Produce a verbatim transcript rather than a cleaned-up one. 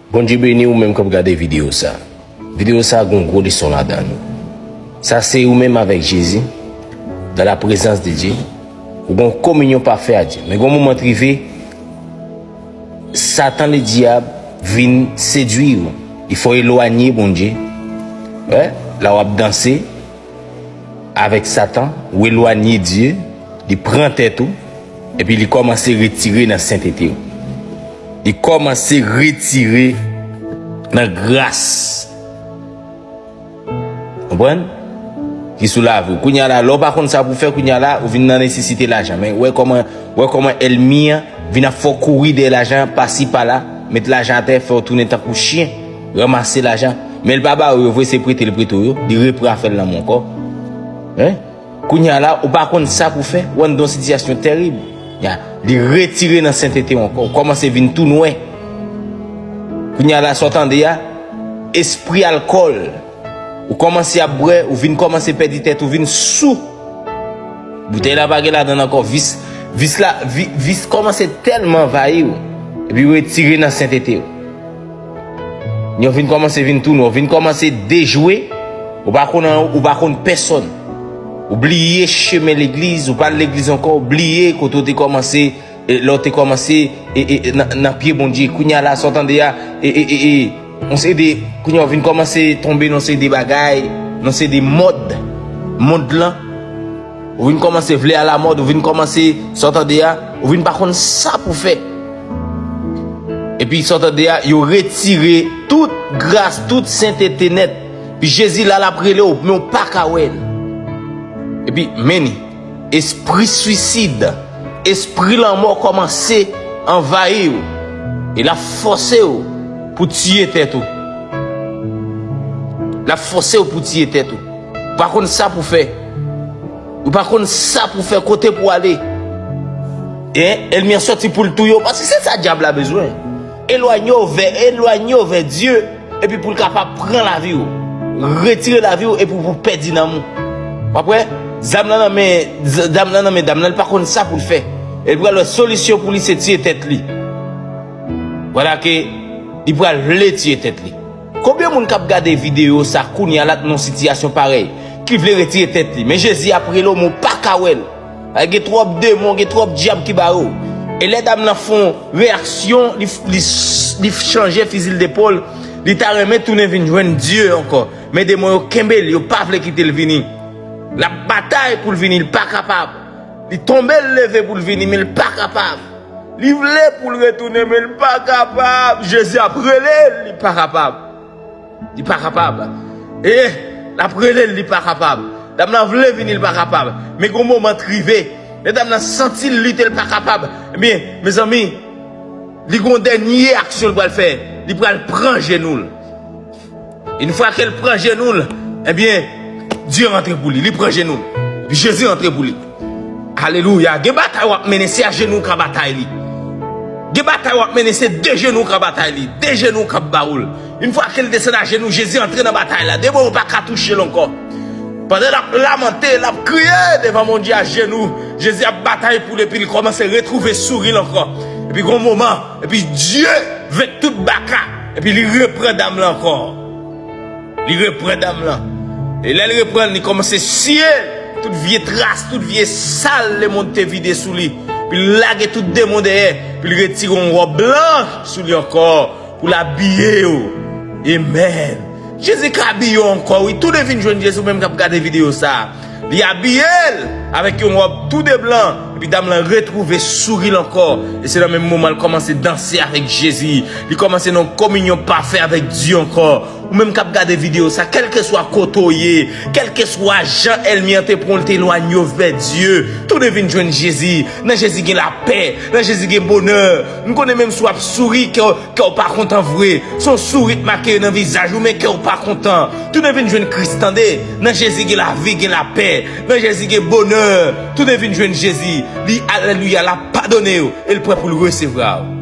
Bondye beni ou menm k ap gade videyo sa. Videyo sa gon gwo leson ladan l. Sa se ou menm avèk Jezi, dans la présence de Dieu. Ou gon kominyon pafè a Dye. Men gon moman t rive, Satan ledyab vin sedwi ou. Li fè w elwanye Bondye. Wè, la w ap danse avèk Satan, ou elwanye Dye, li pran tèt ou, epi li kòmanse retire nan sentete w. Li kòmanse retire nan gras. Konprann? Ki sou lavi w. Kounye a la, lè w pa konn sa pou fè, kounye a la, ou vin nan nesesite lajan. Men wè kòman, wè kòman ènmi an vin ap fè w kouri dèyè lajan, pasi pala, met lajan atè, fè w tounen tankou chen, ranmase lajan. Men l pa ba ou yo vre, se prete l prete w yo, li repran afè l nan men w ankò. Hein? Kounye a la, ou pa konn sa pou fè, ou anndan yon sitiyasyon tèrib. Ya, li retire nan sentete w ankò, ou kòmanse vin tou nwè. Kounye a la, sa w tande a, espri alkòl. Ou kòmanse ap bwè, ou vin kòmanse pèdi tèt, ou vin sou. Boutèy la pa gen ladan l ankò, vis, vis la, vi, vis kòmanse tèlman anvayi w, epi retire nan sentete w. Yo vin kòmanse vin tou nwè, ou vin kòmanse dejwe, ou pa konn, ou pa konn pèsòn. Ou bliye chemen legliz, ou pa al legliz ankò, ou bliye kote w te kòmanse, e, lè w te kòmanse, e, e, nan, nan pye Bondye. Kounye a la, sa w tande a, e, e, e, e, yon seri de, kounye a w vin kòmanse tonbe nan seri de bagay, nan seri de mòd, mond lan. Ou vin kòmanse vle alamòd, ou vin kòmanse, sa w tande a, ou vin pa konn sa pou fè. Epi sa w tande a, yo retire tout gras, tout sentete nèt. Epi Jezi la, l ap rele w, men w pa ka wè l. Epi, men ni, espri swisid, espri lanmò kòmanse anvayi w. E l ap fòse w pou tiye tèt ou. L ap fòse w pou tiye tèt ou. Ou pa konn sa pou fè. Ou pa konn sa pou fè, kote pou ale. Hein? Ènmi an sòti pou l touye w, paske se sa dyab la bezwen. Elwanye w vè, elwanye w vè Dye, epi pou l kapab pran lavi w. Retire lavi w epi pou w pèdi nanm ou. W ap wè? Zam lan nan men, z-, zam lan nan men dam nan, li pa konn sa pou l fè. E l pral wè solisyon pou li se tiye tèt li. Vwala ke li pral vle tiye tèt li. Konbyen moun k ap gade videyo sa kounye a la t nan yon sitiyasyon parèy, ki vle retire tèt li? Men Jezi ap rele w, men w pa ka wè l. Gen twòp demon, gen twòp dyab ki bare w. E lè dam nan fè yon reyaksyon, li, li, li chanje fizi l depòl, li ta renmen tounen vin jwenn Dye ankò. Men demon yo kenbe l, yo pa vle kite l vini. L ap batay pou l vini, l pa kapab. Li tonbe, l leve pou l vini, men l pa kapab. Li vle pou l retounen, men l pa kapab. Jezi ap rele l, li pa kapab. Li pa kapab. E, l ap rele l, li pa kapab. Dam nan vle vini, li pa kapab. Men gon moman t rive. Lè dam nan santi l lite, li pa kapab. Ebyen, mezanmi, li gon dènye aksyon l pral fè. Li pral pran jenou l. Yon fwa ke l pran jenou l, ebyen, Dye rantre pou li. Li pran jenou l. Epi Jezi rantre pou li. Alelouya. Gen batay w ap mennen, se a jenou w ka batay li. Gen batay w ap mennen, se de jenou w ka batay li. De jenou k ap ba w l. Yon fwa ke l desann a jenou, Jezi antre nan batay la. Demon yo pa ka touche l ankò. Pandan l ap lamante, l ap kriye devan Bondye a jenou, Jezi ap batay pou l epi l kòmanse retwouve souri l ankò. Epi gon moman, epi Dye venk tout baka. Epi li repran dam lan ankò. Li repran dam lan. E lè l repran l, li kòmanse siye tout vye tras, tout vye sal lemonn te vide sou li. Epi l lage tout demon dèyè. Epi l retire yon wòb blanch sou li ankò pou l abiye yo. Amen. Jezi ka abiye w ankò, wi. Tounen vin jwenn Jezi, ou menm k ap gade videyo sa a. Li abiye l avèk yon wòb tou de blan. Epi dam lan retwouve souri l ankò. E se nan menm moman l kòmanse danse avèk Jezi. Li kòmanse nan yon kominyon pafè avèk Dye ankò. Ou menm k ap gade videyo sa, kèlkeswa kote w ye, kèlkeswa jan ènmi an te pran w, l te elwanye w vè Dye, tounen vin jwenn Jezi. Nan Jezi gen lapè, nan Jezi gen bonè. M konnen menm si w ap souri, kè w, kè w pa kontan vre. Se yon souri k make nan vizaj ou, men kè w pa kontan. Tounen vin jwenn Kris, tande. Nan Jezi gen lavi, gen lapè. Nan Jezi gen bonè. Tounen vin jwenn Jezi. Li, alelouya, l ap padone w e l prè pou l resevwa w.